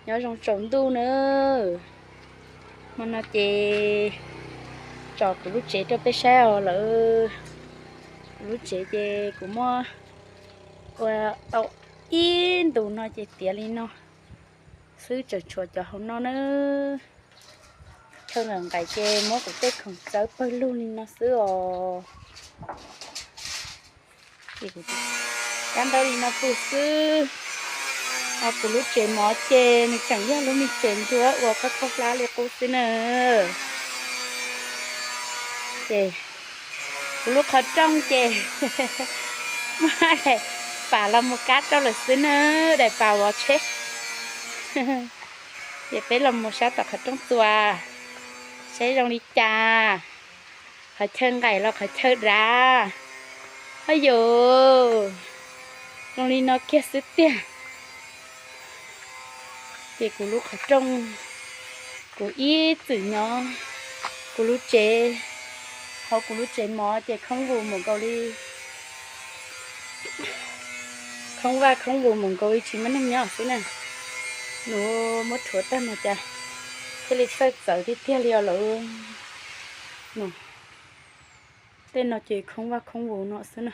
Nyob zoo tsaus ntuj nawb. Hmo no ces tso kuv lub tsev rau peb saib os lawm. Kuv lub tsev ces kuv muab ua tau ib ntus no ces tiav li no xwb, tseem tshuav cov hauv no nawb. Chaw nqaim nqaim ces muab kuv tej khoom txawb pawg lug li no xwb os. Ces kuv kab ntaub li no pw xwb. Ho kuv lub tsev mov ces nws tseem yog lub me tsev ntuag uas khaub khaub hlab li qub xwb na. Ces kuv lub qhov rooj ces muab daim pam los mus kab rau lawm xwb na, daim pam vov tsheb. Ces peb los mus saib tom qhov rooj txuas, saib zoo li cas, qhov chaw nqaim los qhov chaw dav. Ho yus zoo li no kiag xwb tiag. Ces kuv lub qhov rooj, kuv ib txwm nyob kuv lub tsev, hauv kuv lub tsev mov ces khoob vus mus nkaus li, khoob vaj khoob vus mus nkaus li tsis muaj neeg nyob xwb na. Nws muab rhuav tag mas cas thiaj li txawj txawv tiag tiag li os lawm. Tej no ces khoob vaj khoob vus no xwb na.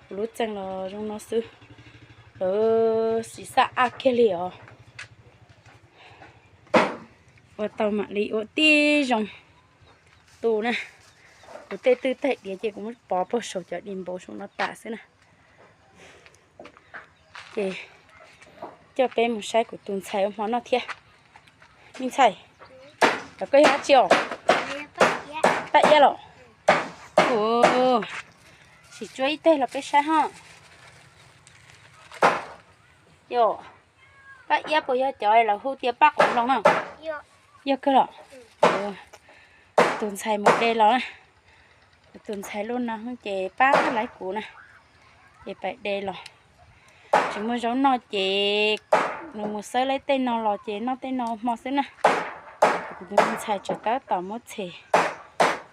Kuv lub txee los zoo no xwb, lawv xim xaj ab kiag li os. Ua tau mam li ua tib zoo tu na. Kuv tej twj taig diav ces kuv muab pov puag saum cov dis npaum saum no tas xwb na. Ces coj peb mus saib kuv tus ntxhais ua hmo noj thiab. Me ntxhais, koj yog dab tsi os? Paj iab los? Sim tsuab ib teg los peb saib ho. Yog, paj iab puas yog cov lawv hu tias paj quav nploos na? Yog kawg los? Tus ntxhais mus de los na. Tus ntxhais lub no ces pab laib kuv na, ces pais de los. Tsis muaj zaub noj ces nws mus xawb laib tej no los ces noj tej no hmo xwb na. Kuv tus ntxhais tseem tab tom muab txhem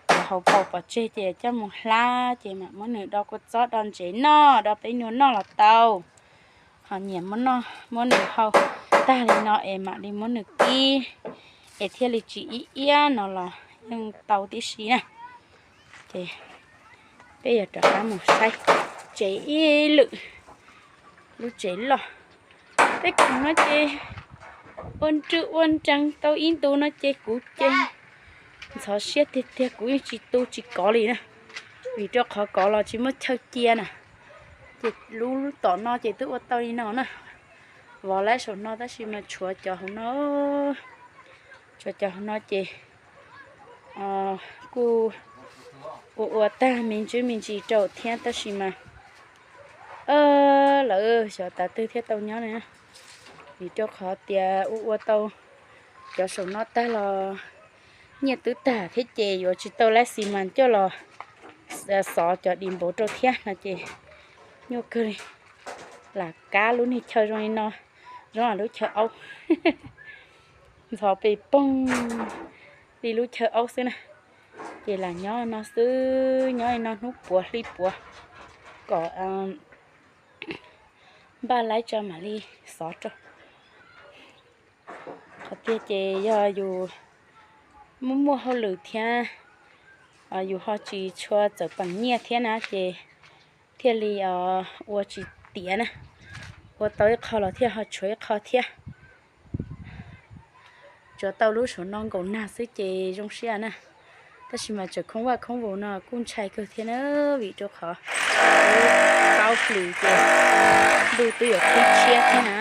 cov hauv paus pov tseg ces coj mus hlab ces mam muab nws do kua txob do ntsev noj do peb nyuag noj los tau. Ho nyiam muab nws hau tag li no es mam li muab nws kib es thiaj li tsis ib iab no los yeej tau tib si na. Ces peb yuav rov qab mus saib tsev ib lwm, lub tsev loj. Tej khoom no ces ua nrwj ua nrees tau ib ntus no ces kuv ces ntxhov siab tiag tiag, kuv yeej tsis tu tsis kov li na, vim rau qhov kov los tsis muaj chaw cia na. Ces lub tom no ces twb ua tau li no na, vov laib saum no tab sis mas tshuav cov hauv no, tshuav cov hauv no ces kuj ua ua tag me ntsis me ntsis rau thiab tab sis mas lawv xyov tav twg thiaj tau nyob na, vim rau qhov tias ua ua tau cov saum no tag los nyiaj twb tag thiab ces yuav tsis tau laib xis mas coj los xov cov dis npaum rau thiab no ces nyuaj kawg li. Lam kab lub niag chaw zoo li no, zoo lub chaw aub, ntxhov pes poog li lub chaw aub xwb na. Ces lam nyob no xwb, nyob li no hnub puav hli puav kom npaj laib tso mam li xov rau. Qhov tiag ces yog yus muaj muaj hauj lwm thiab yus ho tsis tshua txawm peem nyiaj thiab na ces thiaj li ua tsis tiav na, ua tau ib qho los thiaj ho tshuav ib qho thiab. Tsuav tau lub saum no nkaum nag xwb ces zoo siab na, tab sis mas tseem khoob vaj khoob vus no kuj ntshai kawg thiab na, vim rau qhov lub plaub hlis ces ntuj twb yuav qhib tshiab thiab na,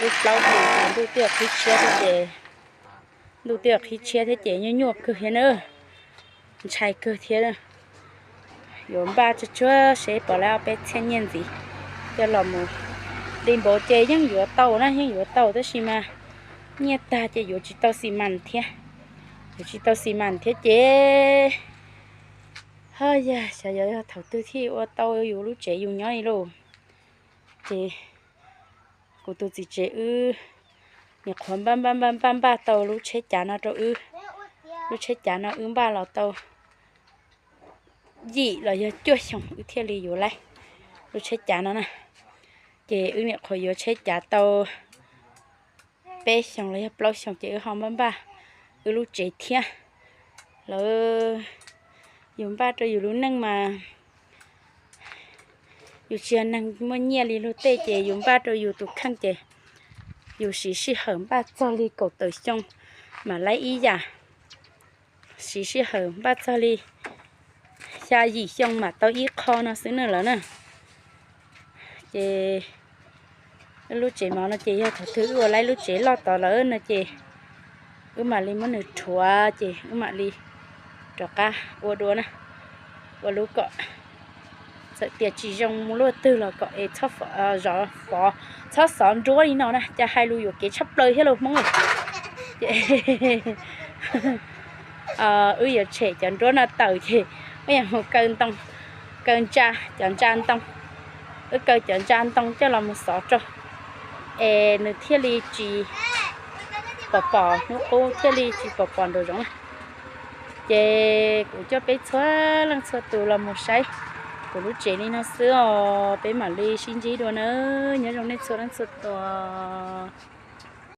lub plaub hlis ces ntuj twb yuav qhib tshiab thiab ces ntuj twb yuav qhib tshiab thiab ces nyuaj nyuaj kawg thiab na, ntshai kawg thiab. Yuav npaj tsuag tsuag seb puas laib ob peb txhiab nyiaj ntxiv coj los mus. Dis npaum ces yeej yuav tau na, yeej yuav tau tab sis mas nyiaj tag ces yuav tsis tau xis mas thiab, yuav tsis tau xis mas thiab ces ho yog xyov yog thaum twg thiaj ua tau yus lub tsev yus nyob li lauj. Ces kuv tus txiv tsev wb nyuam qhuav npaj npaj npaj npaj npaj tau lub tsheb cav no rau wb. Lub tsheb cav no wb npaj los tau yim los yog cuaj xyoos wb thiaj li yuav laib lub tsheb cav no na. Ces wb nyuam qhuav yuav tsheb cav tau peb xyoos los yog plaub xyoos ces wb ho npaj npaj wb lub tsev thiab. Lawv, yus npaj rau yus lub neej mas yus tsis yog neeg muaj nyiaj li luag tej ces yus npaj rau yus tus kheej ces yus siv sij hawm npaj txog li kaum tawm xyoo mam laib ib yam, siv sij hawm npaj txog li xya yim xyoo mam tau ib qho no xwb na lawv na. Ces lub tsev mov no ces yog thaum twg wb ua laib lub tsev loj tod lawm no ces wb mam li muab nws rhuav ces wb mam li rov qab ua dua na, ua lub kom txawm tias tsis zoo mus luaj twg los kom es zov fov, txhob xov nruab li no na, cas hais lus yuam kev tshaj plaws thiab lauj Hmoob. Ces wb yuav tshem cov nruab no tawm ces wb yuav mus kaw ntoo, kaw ntsa, cov ntsa ntoo. Wb kaw cov ntsa ntoo coj los mus xov rau es nws thiaj li tsis pom pom hnub qub, thiaj li tsis pom pom nraum zoov na. Ces kuv coj peb txhua leej txhua tus los mus saib kuv lub tsev li no xwb os, peb mam li sib ntsib dua na. Nyob zoo nej txhua leej txhua tus.